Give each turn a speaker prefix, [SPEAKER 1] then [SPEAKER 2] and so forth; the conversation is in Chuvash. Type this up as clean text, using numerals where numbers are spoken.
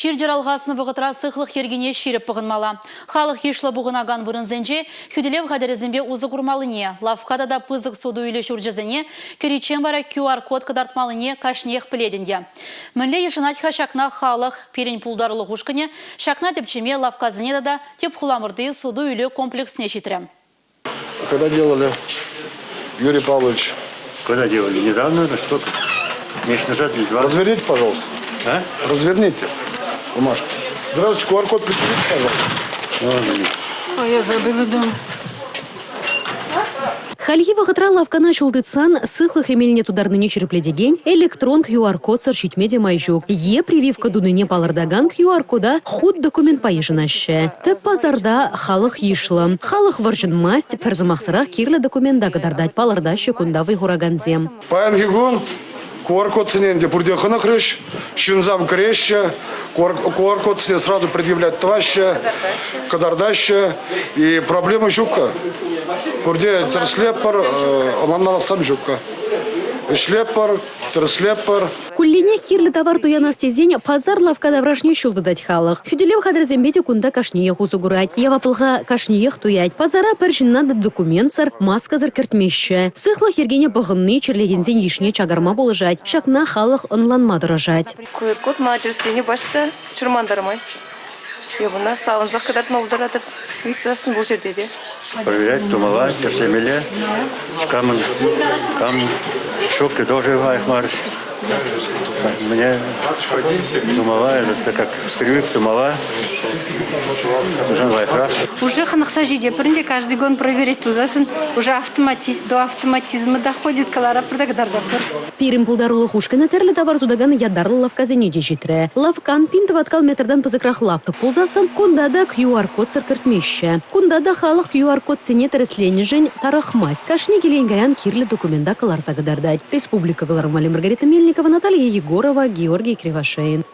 [SPEAKER 1] Чир-чӗр алхаснӑ вӑхӑтра сыхлӑх йӗркине ҫирӗп пӑхӑнмалла. Халӑх йышлӑ пухӑнакан вырӑнсенче хӳтӗлев хатӗрӗсемпе усӑ курмаллине, лавкка тата пысӑк суту-илӳ ҫурчӗсене кӗриччен вара QR-код кӑтартмаллине кашниех пӗлет ӗнтӗ. Мӗнле йышӑнать-ха ҫакна халӑх? Пирӗн пултарулӑх ушкӑнӗ ҫакна тӗпчеме лавккасене тата тӗп хуламӑрти суту-илӳ комплексне ҫитрӗ.
[SPEAKER 2] Когда делали, Юрий Павлович?
[SPEAKER 3] Когда делали? Недавно, что месяц назад или два.
[SPEAKER 2] Разверните, пожалуйста.
[SPEAKER 3] А?
[SPEAKER 2] Разверните бумажку. Здравствуйте, QR-код предъявите, пожалуйста.
[SPEAKER 4] Ой, я забыла дома.
[SPEAKER 5] Хальхи вӑхӑтра лавккана ҫул тытсан сыхлӑх эмелне тутарнине ҫирӗплетекен электрон QR-кодсӑр ҫитме те май ҫук. Е прививка тунине палӑртакан QR-кода хут документпа йышӑнаҫҫӗ. Тӗп пасарта халӑх йышлӑ. Халӑх вӑрҫӑнмасть, пӗр сӑмахсӑрах кирлӗ документа кӑтартать, палӑртаҫҫӗ кунта вӑй хуракансем.
[SPEAKER 2] Паянхи кун QR-кодсене ӗнтӗ пурте хӑнӑхрӗҫ, ҫынсем кӗреҫҫӗ, QR-кодсене сразу предъявлять тӑваҫҫӗ, кӑтартаҫҫӗ. И проблема ҫуккӑ. Пурте тӗрӗслетпӗр, ӑнланмалӑхсем ҫуккӑ. Ӗҫлетпӗр, тӗрӗслетпӗр.
[SPEAKER 5] Кулленех кирлӗ тавар туянас тесен пасар лавкка таврашне ҫул тытать халӑх. Хӳтӗлев хатӗрӗсемпе те кунта кашниех усӑ курать. Яваплӑха кашниех туять. Пасара пӗр ҫынна та документсӑр, маскӑсӑр кӗртмеҫҫӗ. Сыхлӑх йӗркине пӑхӑнни чирлекенсен йышне чакарма пулӑшать. Ҫакна халӑх ӑнланма тӑрӑшать.
[SPEAKER 6] QR-код мана пачта чӑрмантармасть. Эп ӑна савӑнсах кӑтартма пултаратӑп. Ыйтсассӑн пур ҫӗрте те.
[SPEAKER 3] Проверять тумалла, тӗрӗслемелле. Камӑн кам ҫук тоже лайӑх мар. Мне тумалла, это как привык тумалла. Уже лайӑхрах.
[SPEAKER 4] Уже хӑнӑхса ҫитетпӗр ӗнтӗ, каждый год проверять тусассӑн уже автомати до автоматизма доходит, кӑларатпӑр та кӑтартатпӑр.
[SPEAKER 5] Пирӗн пултарулӑх ушкӑнӗ тӗрлӗ тавар сутакан ятарлӑ лавккасене те ҫитрӗ. Лавккан пин тӑваткал метртан пысӑкрах лаптӑк пулсассӑн кунта та QR-кодсӑр кӗртмеҫҫӗ. Кунта та халӑх QR-кодсене тӗрӗсленӗшӗн тарӑхмасть. Кашни килен-каян кирлӗ документа кӑларса кӑтартать. Республика кӑларӑмали Маргарита Мельникова, Наталья Егорова, Георгий Кривошеин.